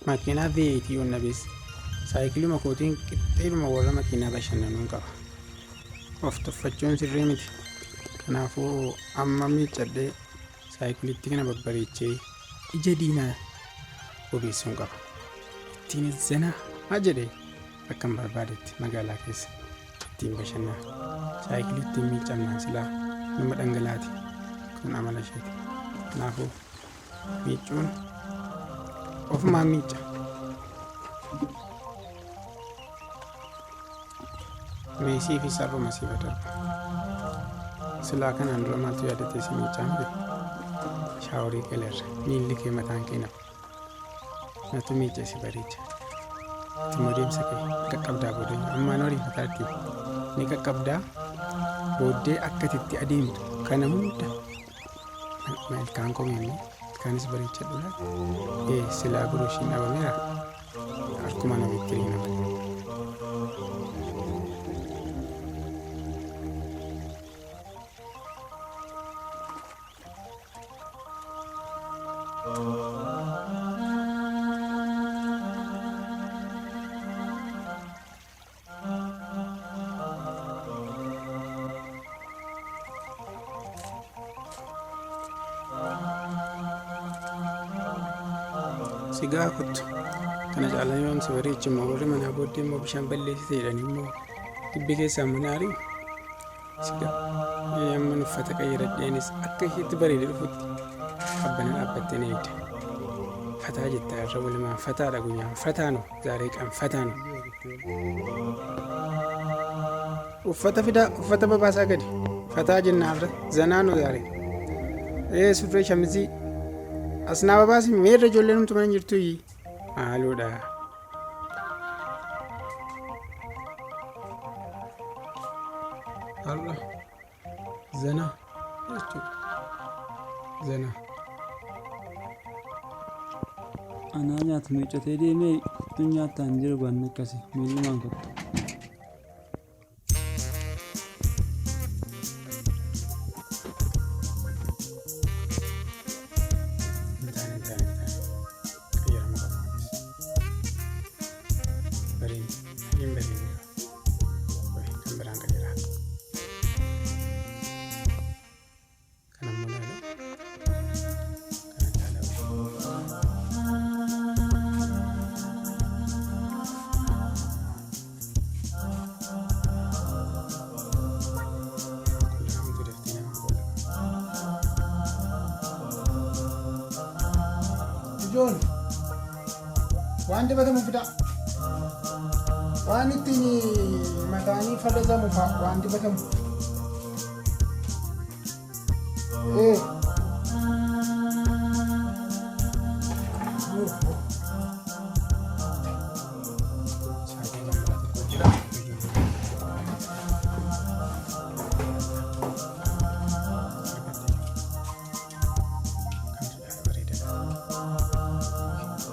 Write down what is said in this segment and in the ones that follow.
Makiinaa V8 yoon dhabees saayikiluma kootiin qixxeedhuma warra makiinaa bashannanuun qaba. Of tuffachuun sirrii miti. Kanaafuu amma miiccadhee saayikilittii kana babbareechee ija diinaa bobeessuun qaba. Ittiinis zanaa jedhee akkan barbaadetti magaalaa keessa ittiin bashannana. Saayikilittiin miiccamnaan silaa numa dhangalaati. Kun amala isheeti. Kanaafuu miiccuun ofumaan miicca. Meesii fi sarruma siif darba. Silaa kanaan dura maaltu yaadatee si miiccaa miti? Shaaworii galeerra. Miilli kee mataan kee nafu. Natu miicce si bareecha. Ati immoo deemsa kee qaqqabdaa booda ammaan horii fataatti ni qaqqabdaa booddee akka ati itti adeemtu kana hunda ilkaan koo mi'amne ilkaanis bareechadhu laata? Ee silaa burushiin dhabameera harkuma namitti riina malee. Sigaa kottu. Kana caalaa yoon si bareeche immoo warri manaa booddee immoo bishaan balleessite jedhanii immoo dubbii keessaa immoo na ari'u. Sigaa amman uffata qayyaradheenis akka isheetti bareede dhufutti qabbana dhaabbattee na eegde. Fataa jettaa irra walumaan fataadha guyyaan fataa no zaaree qan fataa no. Uffata fidaa uffata babaasaa gadi fataa jenna har'a zanaa no zaaree. Ee surree shamizii as naa babaasi meerra ijoolleen humtu mana hin jirtu maaloodha. Har'a zana jechuudha. Zana. Anaa nyaatu miiccatee deemee tun nyaattaan jiru waan akkasi miillumaan kottu. Hin taane hin taane hin taane. Qayyarama qaba kunis. Bariin hin bariin. Kan biraan qayyaraa. Kan ammoo ilaalu. Kana ilaalaa. Kun daftee nama boolla. Ijoon waan dibatamu fidaa. Waan ittiin mataanii falazamu fa'a waan dibatamu. Ee. Saatiin kan biraa tokko jira. Kamtu caala bareedaadha?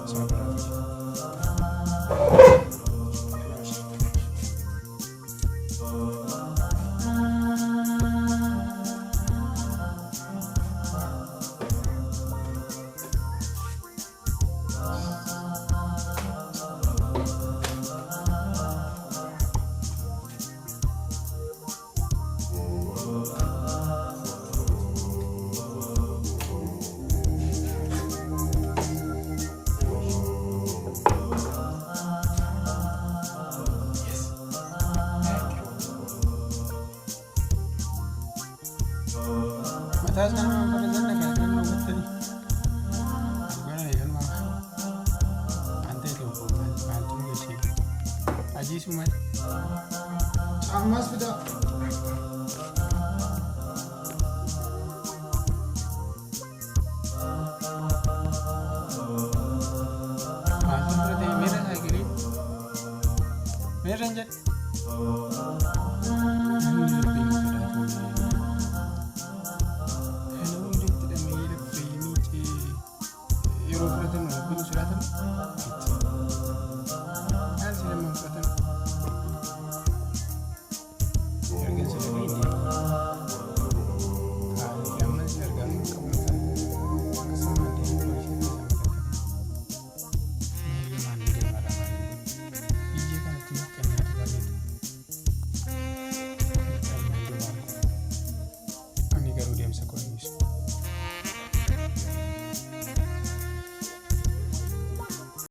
Isuma biraa wayya. Mataa isaa nama falaxan dhagaa kan nama hubattanii. Gara kanuma waan ta'e tokko maaltu nu galchee ajiisuu maal. Caammaas fidaa. Maaltu dura ta'e meerra saayikilii meerra hin jedhe. Namni rabbiin sodaatu kana hunda itti dhama'ee laffee miicee yeroo fudhatamu rabbiin sodaatamu.